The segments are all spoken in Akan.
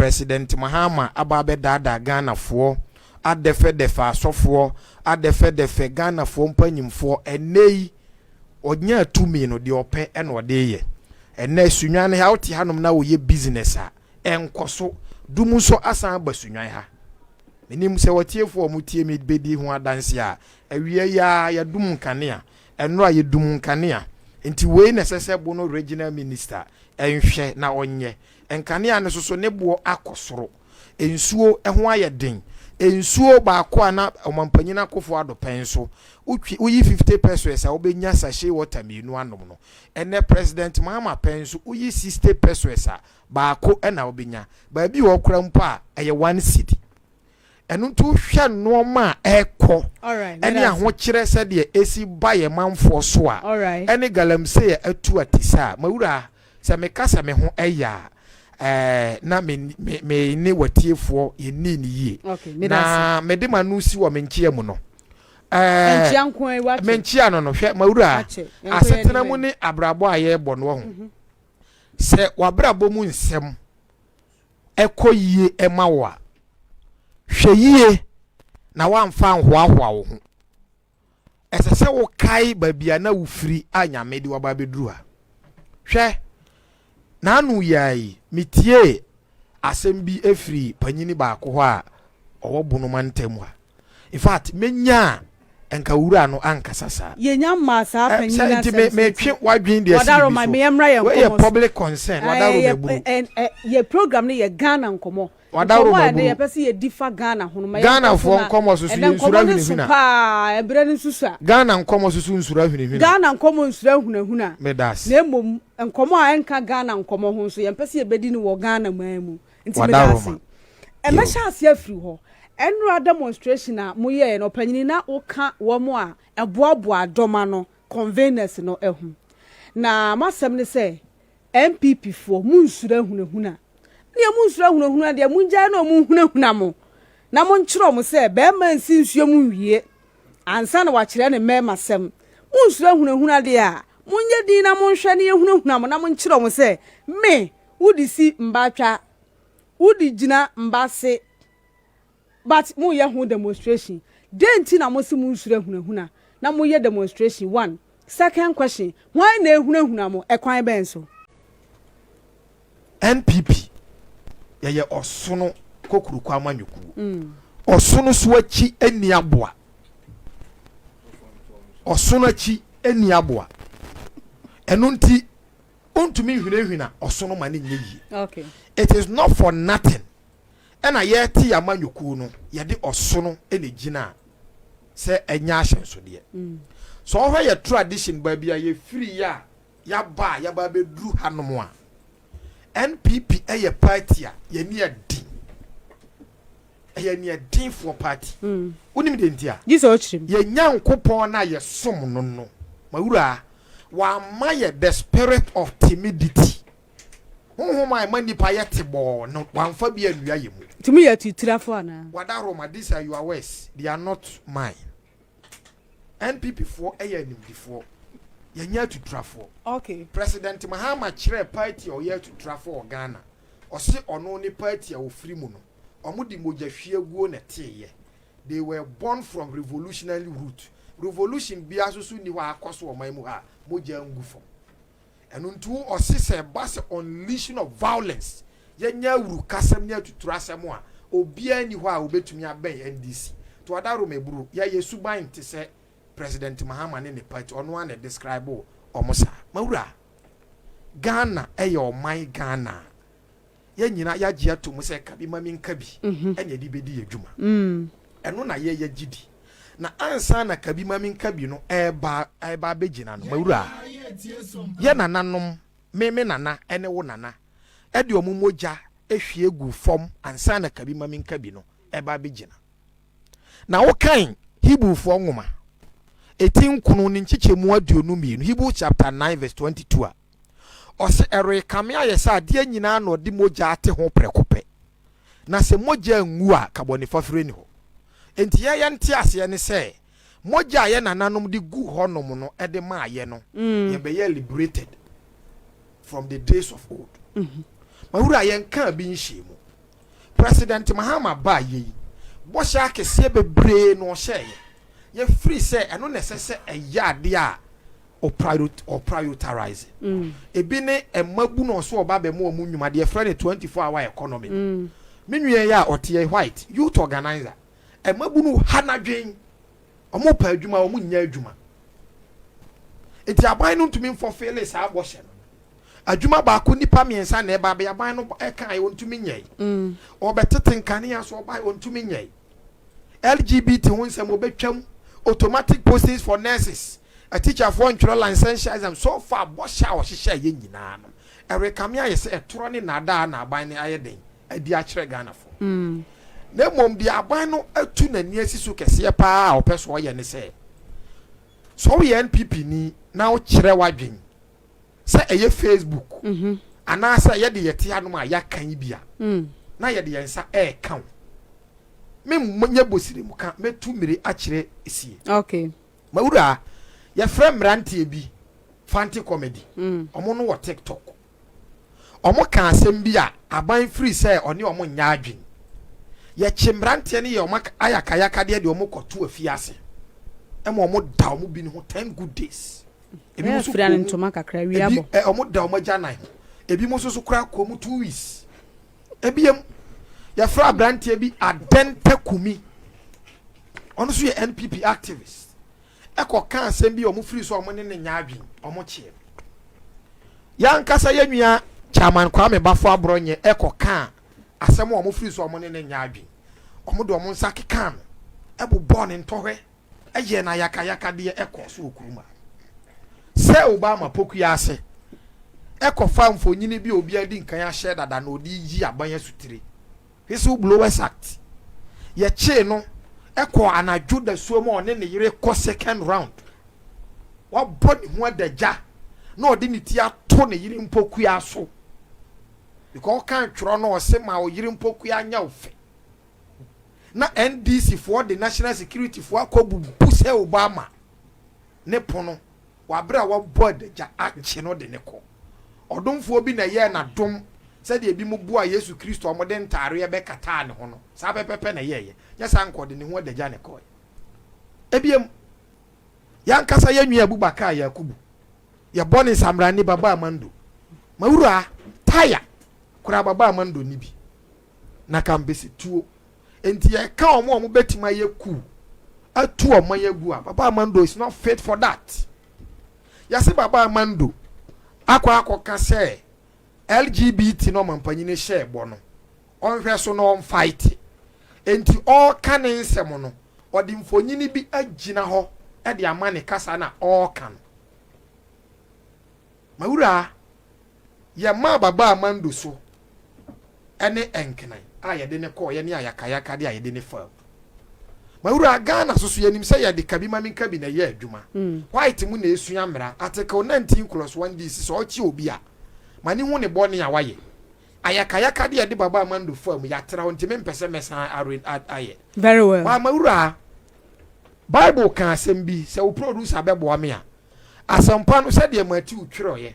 President Mahama aba abɛdaadaa Ghanafoɔ, adɛfɛdɛfɛ asɔfoɔ, adɛfɛdɛfɛ Ghanafoɔ mpanyimfoɔ. Ɛnnɛ yi, ɔnyaa tumi no, deɛ ɔpɛ ɛna ɔde yɛ. Ɛnnɛ Sunyani ha, wote hanom na woyɛ business a, ɛnkɔ so. Dum nso asan aba Sunyani ha. Menim sɛ wɔtiefoɔ a wɔtie me bɛdi ho adanse a, awia yi ara yɛdum nkanea, ɛnora yɛdum nkanea. Nti wei na ɛsɛ sɛ Bono Regional Minister ɛnhwɛ na ɔnyɛ. Nkanea no soso ne boɔ akɔ soro. Nsuo ho ayɛ den. Nsuo baako a na ɔmampanyin Akufo Addo pɛn so, wotwi woyi 50 pesewas a, wobɛnya sachet water mmienu anom no. Ɛnɛ President Mahama pɛn so, woyi 60 pesewas a, baako ɛna wobɛnya. Baabi wɔ kora mpo a, ɛyɛ 1 cedi. Ɛno nti wohwɛ nneɛma a ɛkɔ ɛne ahokyerɛ sɛdeɛ ɛsi ba yɛ manfoɔ so a, ɛne galamsey a atu ate sa a, mawura, sɛ meka sɛ me ho ɛyɛ a, na me me me ne watiefoɔ yɛnni ne yie. Na mede ma no si wɔ me nkyea mu no, me nkyea no, hwɛ mawura, asetena mu ne abrabɔ a yɛrebɔ no ho, sɛ wabrabɔ mu nsɛm ɛkɔ yie ɛma wo a, hwɛ yie na wamfa nhoahoa wo ho. Ɛsɛ sɛ wokae baabi a na wofiri a Nyame de waba abɛduru ha. Hwɛ, n'ano yia yi, metie asɛm bi efiri panyini baako hɔ a ɔwɔ Bonoma ntam ha. In fact, menya a nka wura no ankasa saa. Yɛnya mmaa saa panyin na nti metwe wadwen deɛ si bi so. Wɔyɛ public concern, wadaro maburu. Yɛ program no yɛ Ghana nkɔmɔ. Wadaro Nkɔmɔ a ɛnɛ yɛpɛ sɛ yɛdi fa Ghana ho no ma. Ghanafoɔ nkɔmɔ soso yɛ nsura hwinihwina. Paa, ɛbrɛ no nso so a. Ghana nkɔmɔ soso nsura hwinihwina. Ghana nkɔmɔ nsura hunahuna. Medase. Na mmom nkɔmɔ a ɛnka Ghana nkɔmɔ ho nso, yɛmpɛ sɛ yɛbɛdi no wɔ Ghana man mu. Nti medase. Ɛmɛhyɛ ase afiri hɔ. Ɛnora demonstration a moyɛɛ no, ɔpanyini, na woka wɔn a ɛboaboa dɔm ano, conveners no ho. Na masɛm ne sɛ NPP foɔ, munsuro ahunahuna. Deɛ munsuro ahunahuna deɛ, mungyae na ɔmo hunahuna mo na monkyerɛ ɔmo sɛ bɛrima nsi nsuo mu nwie ansa na wakyerɛ ne mmarima sɛm. Munsuro ahunahuna deɛ a, monyɛ din na monhwɛ ne yɛhunahuna mo na monkyerɛ ɔmo sɛ me wode si mbatwa, wode gyina mba se, but moyɛ ho demonstration. Den nti na mo se munsuro ahunahuna na moyɛ demonstration? One second question, hwan na ehunahuna mo? Ɛkwan bɛn so? NPP yɛyɛ ɔsono kokuroko amanyɔkuo. Ɔsono so akyi ani aboa, ɔsono akyi ani aboa. Ɛno nti ntumi nhwinahwina ɔsono ma ne nyɛ yie. It is not for nothing ɛna yɛte yɛ amanyɔkuo no, yɛde ɔsono ɛna gyina sɛ ɛnyɛ ahyɛnsodeɛ. Sɛ ɔhwɛ yɛ tradition, baabi a yɛfiri yɛ a yaba a yaba abɛduru hanom a, NPP ɛyɛ party a yɛni ɛden, ɛyɛ ni ɛdenfoɔ party. Wonim de nti a? Gye sɛ ɔkyerɛ mu. Yɛn Nyankopɔn no a yɛsom no, mawura, wama yɛ the spirit of timidity, honhom a ɛma nipa yɛ te bɔɔ no, wamfa bi anua yɛ mu. Nti moyɛ atuturafo anaa? Wadaroma, these are your words, they are not mine. NPP foɔ ɛyɛ animdifoɔ, yɛnyɛ atuturafoɔ. President Mahama kyerɛ party a ɔyɛ atuturafoɔ wɔ Ghana. Ɔse ɔno ne party a ofiri mu no, ɔmo de mogya hwie guo na ɛteeɛ. They were born from revolutionary root. Revolution biara nso so nni hɔ a akɔ so ɔman mu ha a mogya ngu fam. Ɛno nti ɔse sɛ ɛba sɛ unleashing of violence, yɛnyɛ awuru kasɛm ne atuturu asɛm a, obiara nni hɔ a obetumi abɛn NDC to. Adaro eburu yɛyɛ suban te sɛ President Mahama ne ne party, ɔno ara na describe ɔmo saa. Mawura, Ghana ɛyɛ ɔman Ghana, yɛn nyinaa yɛagye ato mu sɛ kabi ma mi nka bi ɛna yɛde bɛdi yɛ adwuma. Ɛno na yɛyɛ gyi di na ansa na kabi ma mi nka bi no ɛɛba abɛgyina no. Mawura, yɛ nananom, me nana ɛne wo nana, ɛde ɔmo mogya ehwie gu fam ansa na kabi ma mi nka bi no ɛba abɛgyina. Na wokan Hebrewfoɔ nwoma eti 9 ne nkyekyɛmu 22, Hebrew chapter 9 verse 22 a, ɔsɛ ɛrekame ayɛ sɛ adeɛ nyinaa na ɔde mogya ate ho prɛko pɛ, na sɛ mogya ngu a, ka bɔne fafire ni hɔ. Nti yɛyɛ nte aseɛ ne sɛ mogya a yɛ nananom de gu hɔnom no de maa yɛ no, yɛbɛyɛ liberated from the days of old. Mawura, yɛnka bi nhyɛ mu. President Mahama baa yɛ yi, bɔhyɛ akɛseɛ bebree na ɔhyɛeɛ. Yɛfiri sɛ ɛno na ɛsɛ sɛ ɛyɛ adeɛ a ɔprioritise. Ebi ne mmabu na ɔso ɔba abɛma wɔn nnwuma, deɛ yɛfrɛ no 24 hour economy no. Me nua yi a ɔte yɛ white, youth organizer, mmabu no ha n'adwen, wɔn pɛ adwuma, wɔn nyɛ adwuma. Nti aban no ntumi nfɔfeele saa bɔhyɛ no. Adwuma baako nipa mmiɛnsa na ɛba abɛyɛ, aban no ɛka yɛ ɔntumi nyɛe. Ɔbɛtete nkanea so ɔba ɔntumi nyɛe. LGBT ho nsɛm ɔbɛtwam, automatic postings for nurses, atikyafoɔ ntwerɛ licentiate exam. So far bɔhyɛ a ɔhyehyɛ yɛ nyinaa no, ɛrekame ayɛ sɛ ɛtorɔ ne naadaa na aban no ayɛ den adi akyerɛ Ghanafoɔ. Na mmom deɛ aban no atu n'ani asi so kɛseɛ paa a ɔpɛ so ɔyɛ ne sɛ, sɛ woyɛ NPP ni na wokyerɛ w'adwen sɛ ɛyɛ Facebook anaasɛ yɛde yɛte hanom a yɛaka yi bi a, na yɛde yɛn nsa ɛɛka wo. Menyɛ bosire mu ka, mɛtu mmire akyerɛ sie. Mawura, yɛfrɛ mmeranteɛ bi Fanti Comedy. Ɔmo no wɔ TikTok. Ɔmo ka asɛm bi a aban firi sɛ ɔne ɔmo nyɛ adwen. Yɛkye mmeranteɛ no yɛ ɔmo ayakayakadeɛ de ɔmo kɔto afiase ɛma ɔmo da ɔmo bi ne ho 10 good days. Ebi mo nso fira ne kɔ mu ntoma kakra wia ebi bɔ. Ɔmo da ɔmo agya nan ho. Ebi mo nso so kora kɔ mu 2 weeks. Ebiem, yɛfrɛ aberanteɛ bi Adenta Kumi, ɔno nso yɛ NPP activist, ɛkɔ ka asɛm bi a ɔmo firi so a ɔmo ne ne nya adwen, ɔmo kyeɛ no. Yankasa yɛ nua Chairman Kwame Bafo Aborɔnyɛ ɛkɔ ka asɛm a ɔmo firi so a ɔmo ne ne nya adwen, ɔmo de ɔmo nsa keka no, ɛbobɔ ne ntɔhwɛ, ɛyɛ na yakayakadeɛ ɛkɔ so wɔ kurom a sɛ Obama Pokua ase ɛkɔfa mfonyini bi a obi adi nkan ahyɛ dada na ɔde yi aban asutire, Whistle Blowers Act. Yɛkyee no ɛkɔ anadwo dasuo mu a ɔne ne yere kɔ second round, wabɔ ne ho adagya na ɔde ne ti ato ne yere mpokua so because ɔka twerɛ no, ɔse ma ɔyere mpokua nyɛ wo fɛ. Na NDC foɔ de national security foɔ akɔ bubu sɛ Obama ne pono wabere a wabɔ adagya akye no de ne kɔ. Ɔdomfoɔ bi na ɛyɛ n'adom sɛdeɛ ebi mu boa Yesu Kristo a wɔde ntaareɛ bɛkataa ne ho no, saa pɛpɛpɛ na ɛyɛɛyɛ. Nyɛ saa nkɔ de ne ho adagya ne kɔɛ. Ebiem, yankasa yɛn nua Abubakar Yakubu, yɛbɔ ne nsamrani Baba Amando, mawura taya kora Baba Amando ni bi na kambesi tuo. Nti yɛka wɔn a wɔn bɛtumi ayɛ coup atu wɔn ayɛ gu a, Baba Amando is not fit for that. Yɛsi Baba Amando akɔ akɔka sɛ LGBT na ɔmampanyini hyɛ bɔ no, ɔnhwɛ so na ɔnfight. Nti ɔreka ne nsɛm no, ɔde mfonyini bi agyina hɔ ɛde ama ne kasa na ɔreka no. Mawura, yɛmaa Baba Amando so ɛne Nkran a yɛde ne kɔɔ yɛne ayakayaka de a yɛde ne fam. Mawura, Ghana soso yɛnim sɛ yɛde kabi ma mi nkabi na ɛyɛ adwuma. White mu na esua mmara, Article 19 clause 1 d si sɛ ɔkye obi a ma ne hu ne bɔne a wayɛ. Ayakayaka de yɛde Baba Amando fam, yɛatra hɔ nti mempɛ sɛ mɛsan ayɛ. Very well. Wa mawura, Bible ka asɛm bi sɛ wo producer bɛboa me a, asɛmpa no sɛdeɛ Matthew twerɛeɛ,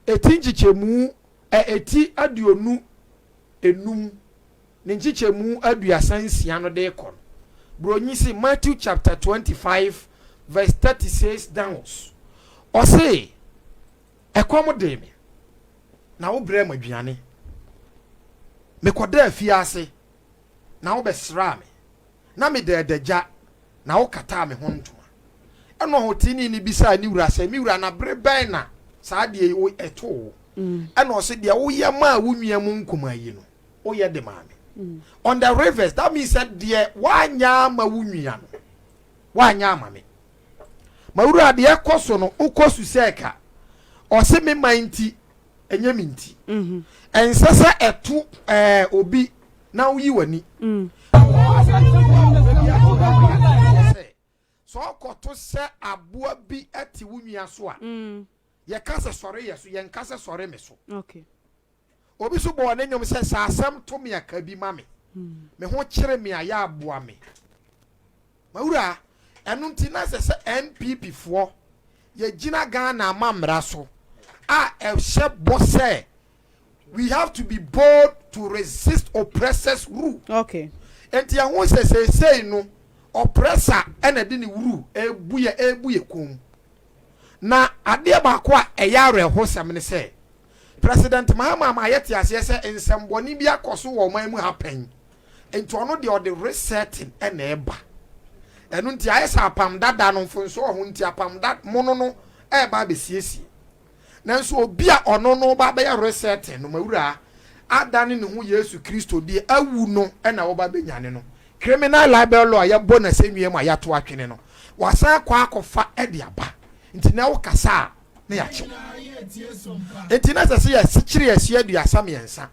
ɛti nkyekyɛmu ɛti 25 ne nkyekyɛmu 36 no de kɔ no, buronyi si Matthew chapter 25 verse 36 downwards, ɔse ɛkɔm de me na wobrɛ m aduane, mekɔda afiase na wobɛsraa me, na meda adagya na wokataa me ho ntoma. Ɛna ɔhoteni ni bisaa ne wura sɛ, me wura, na bere bɛn na saa deɛ yi ɛto wo? Ɛna ɔse deɛ woyɛ maa wo nua mu nkuma yi no, woyɛ de maa me. On the reverse, that means sɛ deɛ woanyɛ ama wo nua no, woanyɛ ama me. Mawura, deɛ ɛkɔ so no, wokɔ su sɛ ka ɔse me man nti ɛnyɛ me nti ɛnsɛ sɛ ɛto obi na woyi w'ani sɛ ɔkɔto sɛ aboa bi te wo nua so a, yɛka sɛ sɔre yɛ so, yɛnka sɛ sɔre me so. Obi so bɔɔ ne nnwom sɛ sɛ asɛm to me a, ka bi ma me, me ho kyere me a, yɛ aboa me. Mawura, ɛno nti na sɛ NPP foɔ yɛgyina Ghana ama mmara so a ɛhyɛ bɔ sɛ We have to be bold to resist oppressors rule. Okay. Enti ɛho sɛ seesei no oppressor ɛna de ne wuru ebu yɛ ebu yɛ kɔn mu. Na adeɛ baako a ɛyɛ awerɛhosɛm ne sɛ President Mahama ama yɛte aseɛ sɛ nsɛmbɔne bi akɔ so wɔ ɔman mu ha pɛn. Nti ɔno deɛ ɔde resetting ɛna ɛba. Ɛno nti ayɛ sɛ apam dada no mfonsoɔ wɔ ho nti apam da mono no ɛreba abɛsiesie. Nanso obi a ɔno no ba bɛyɛ resetting no mawura adane ne ho Yesu Kristo deɛ awu no ɛna wɔba bɛnyane no. Criminal libel law a yɛbɔ n'asɛnnua mu a yɛato atwene no, wasan akɔ akɔfa de aba. Nti na wokasa a na yɛakyew. Nti na ɛsɛ sɛ yɛsekyere asi 33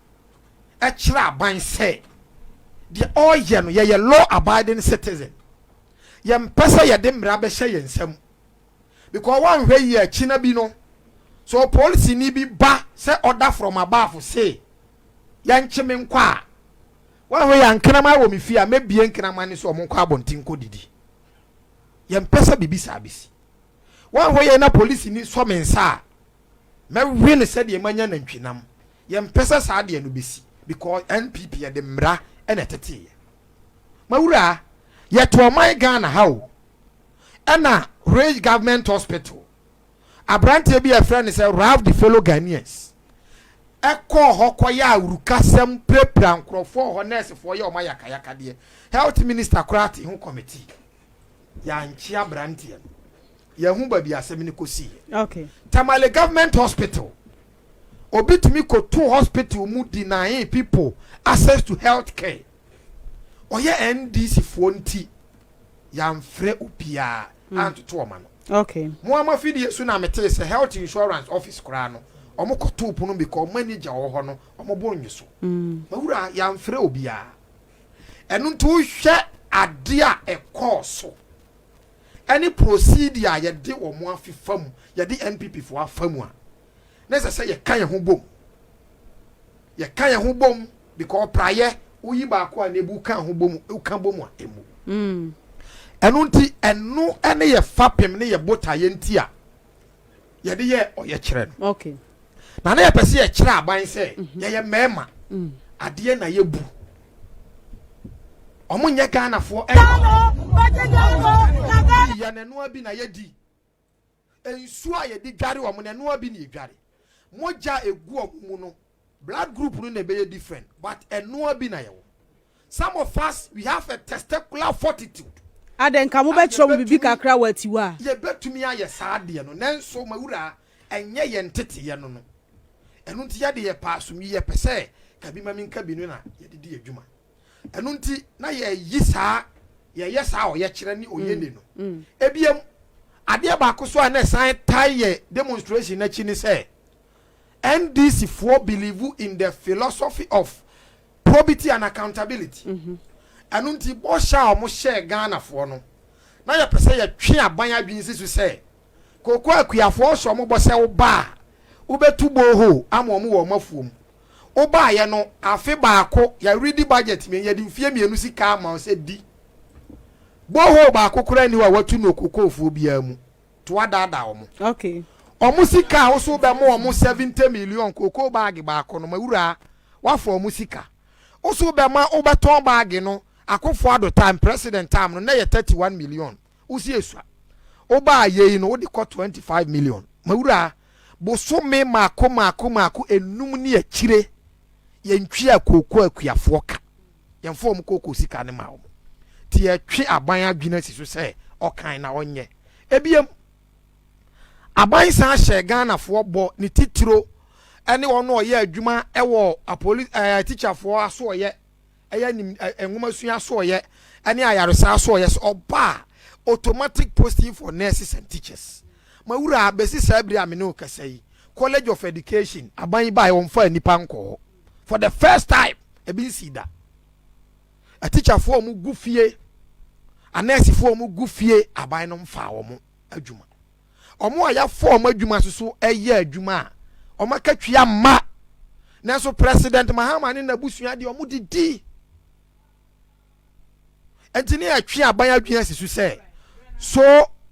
kyerɛ aban sɛ deɛ ɔreyɛ no yɛyɛ law abiding citizen. Yɛmpɛ sɛ yɛde mmara bɛhyɛ yɛn nsam. Because woanhwɛ yie a kyina bi no, sɛ ɔpolisini bi ba sɛ order from above se yɛnkye me nkɔ a, woanhwɛ yie a nkraman wɔ me fie a mɛbie nkraman no sɛ wɔn nkɔ abɔnten nkɔdidi. Yɛmpɛ sɛ biribi saa bɛsi. Woanhwɛ yie na polisini sɔ me nsa a, mɛwe no sɛdeɛ manya nantwinam. Yɛmpɛ sɛ saa adeɛ no bɛsi because NPP yɛde mmara na ɛteteeɛ. Mawura, yɛte ɔman Ghana ha o, ɛna Ridge Government Hospital, aberanteɛ bi a yɛfrɛ no sɛ Ralph the fellow Ghanaians ɛkɔɔ hɔ kɔyɛ awurukasɛm pirapira nkurɔfoɔ wɔ hɔ, nɛɛsefoɔ yɛ wɔn ayakayakadeɛ. Health minister koraa te ho committee. Yɛankye aberanteɛ no. Yɛahu baabi asɛm no kɔsiiɛ. Okay. Tamale Government Hospital, obi tumi kɔto hospital mu denying people access to health care. Ɔyɛ NDC foɔ nti, yɛamfrɛ obiara antoto ɔma no. Okay. Mo ama fidie so na metee sɛ health insurance office koraa no, ɔmo kɔtoo pono because manager ɔwɔ hɔ no, ɔmo bo nnwo so. Mawura, yɛamfrɛ obiara. Ɛno nti wohwɛ adeɛ a ɛkɔɔ so ɛne procedure a yɛde wɔn afefa mu, yɛde NPP foɔ afa mu a, na ɛsɛ sɛ yɛka yɛn ho bom. Yɛka yɛn ho bom because praeɛ woyi baako a na ebu ka ho bom, woka bom a emu. Ɛno nti ɛno ɛne yɛ fapem ne yɛ botaeɛ nti a yɛde yɛ ɔyɛkyerɛ no. Okay. Na na yɛpɛ sɛ yɛkyerɛ aban sɛ yɛyɛ mmarima, adeɛ na yɛbu. Ɔmo nyɛ Ghanafoɔ ɛyɛ n'ɛnoa bi na yɛdi. Nsuo a yɛde dware ɔmo no ɛnoa bi na yɛdware. Mogya a egu ɔmo mu no blood group no na ɛbɛyɛ different but ɛnoa bi na yɛwɔ. Some of us we have a testicular fortitude. Adɛn nka mobɛkyerɛ mo biribi kakra wɔ atiwa a? Yɛbɛtumi ayɛ saa adeɛ no nanso mawura ɛnyɛ yɛn nteteyɛ no no. Ɛno nti yɛde yɛ pɛ asomdwie yɛpɛ sɛ kabi ma menka bi no na yɛde di adwuma. Ɛno nti na yɛyi saa yɛyɛ saa ɔyɛkyerɛ ne ɔyɛne no. Ebiem adeɛ baako so a na ɛsan tae yɛ demonstration n'akyi ne sɛ NDC foɔ believe in the philosophy of probity and accountability. Ɛno nti bɔhyɛ a wɔn hyɛɛ Ghanafoɔ no na yɛpɛ sɛ yɛtwe aban adwene si so sɛ kooko akuafoɔ hyɛ wɔn bɔ sɛ woba a wobɛtu borehole ama wɔn wɔ wɔn afuom. Wobaayɛ no afe baako yɛredi budget mmienu yɛde mfie mmienu sika ama wo sɛ di. Borehole baako koraa ni hɔ a watu no kokoofuo biara mu to adaadaa wɔn. Okay. Wɔn sika a woso bɛmo wɔn 70 million kookoo bag baako no mawura wafa wɔn sika. Woso bɛma wobɛtɔn bag no Akufo Addo time president time no na yɛ 31 million wosi esua. Wobaa yei no wode kɔ 25 million mawura bosome maako maako maako enum ne akyire yɛntwia kooko akuafoɔ ka yɛmfa wɔn kooko sika ne ma wɔn ti yɛtwe aban adwene asi so sɛ ɔkan na ɔnyɛ. Ebiem aban san hyɛ Ghanafoɔ bɔ ne titiro ɛne wɔn a ɔyɛ adwuma ɛwɔ apoli tikyafoɔ aso ɔyɛ ɛyɛ nim nwoma sua aso ɔyɛ ɛne ayaresa aso ɔyɛ sɛ ɔbaa automatic posting for nurses and teachers. Mawura bɛsi saa bere a me ne wo kasa yi, College of Education aban yi baa wɔn fa nipa nkɔ hɔ for the first time ebi nsi da. Atikyafoɔ a wɔn gu fie, anɛɛsefoɔ a wɔn gu fie, aban no mfa wɔn adwuma. Wɔn a yɛafɔ wɔn adwuma soso ɛyɛ adwuma a wɔn akatua mma nanso President Mahama ne n'abusua deɛ wɔn didi. Nti ne yɛtwe aban adwene asi so sɛ so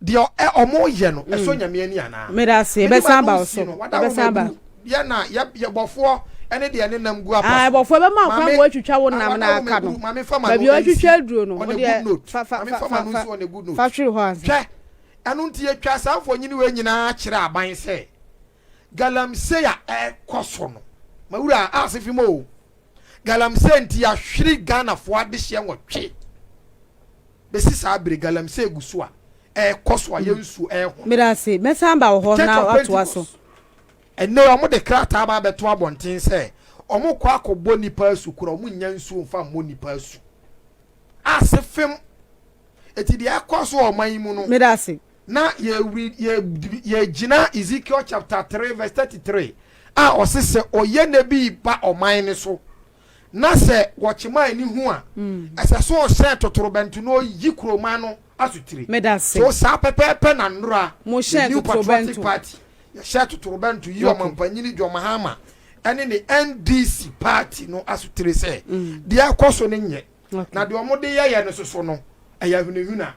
deɛ ɔmo yɛ no ɛsɔ Nyame ani anaa? Meda ase, yɛbɛsan aba wo so, yɛbɛsan aba. Yɛ na yɛbɔfoɔ. ɛne deɛ ne nam gu apa Ah, so. bɔfoɔ bɛma wo kwan Maame, ma woatwitwa wo nam awada na wo aka no. mɛgu, maame fa ma Baabi no a woatwitwa nsi aduro no, on wo a deɛ good note. fa fa Maame fa fa ma fa no fa nsi on a good note. fa hwere hɔ ansa. Hwɛ, ɛno nti yɛtwa saa mfonyini wei nyinaa kyerɛ aban sɛ galamsey a ɛrekɔ so no, mawura ase fi mu o, galamsey nti yɛahwere Ghanafoɔ adehyeɛ 8 bɛsi saa bere. Galamsey gu so a ɛrekɔ so a yɛn nsuo ɛreho. Meda ase, mɛsan ba wɔ hɔ Church na of watoa so. Pentecost, ɛnɛ wɔn de krataa ba abɛto abɔnten sɛ wɔn kɔ akɔbɔ nipa asu kora, wɔn nya nsuo nfa mmɔ nipa asu ase fam. Eti deɛ ɛkɔ so wɔ ɔman yi mu no, Meda ase. na yɛwi yɛ yɛgyina Ezekiel chapter 3 verse 33 a ɔsi sɛ ɔyɛ ne bi ba ɔman ne so na sɛ wɔkyema ani ho a, ɛsɛ so ɔhyɛn totorobɛnto na ɔyi kuroma no asotire. Meda ase. So saa pɛpɛɛpɛ na nnora Mo hyɛn the New Patriotic totorobɛnto. Party yɛhyɛ totorobɛnto yi ɔmampanyini John Mahama ɛne ne NDC party no asotire sɛ deɛ ɛkɔ so no nyɛ na deɛ ɔmo de yɛyɛ no soso no ɛyɛ ahunahuna.